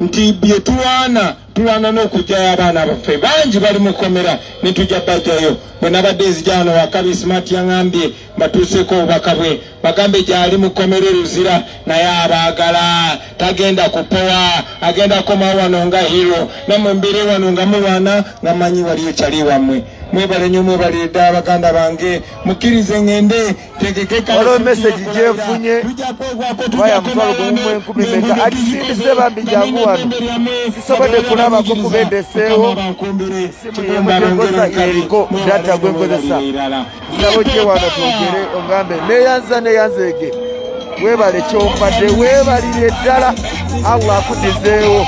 Speaker 1: nti bye tulwana tulwana n'okugyayo abaana baffe bangi bali mu kkomera ne tujja bajjayo. Bwe nabadde nzija wano Wakabi Smart yaŋŋambye batuuseeko obubaka bwe, bagambe gy'ali mu kkomera e Luzira naye abaagala tagenda kupowa, agenda kukomawo wano nga hero. Nammwe mbeere wano nga mulwana nga mmanyi waliyo kyali wammwe. Mwebale nnyo, mwebalire ddala baganda bange, mukkirize ŋŋende tegeke.
Speaker 2: Waliwo message gyenfunye waya 10,000 meka agisindise bambi jangu wano sisobodde kulabako kuba endeseewo simu yemugyenkozesa yeriko data gwenkozesa nsaba ojje wano twogere ongambe neyanza neyanzeege weebale kyompadde weebalire ddala Allah akuddizeewo.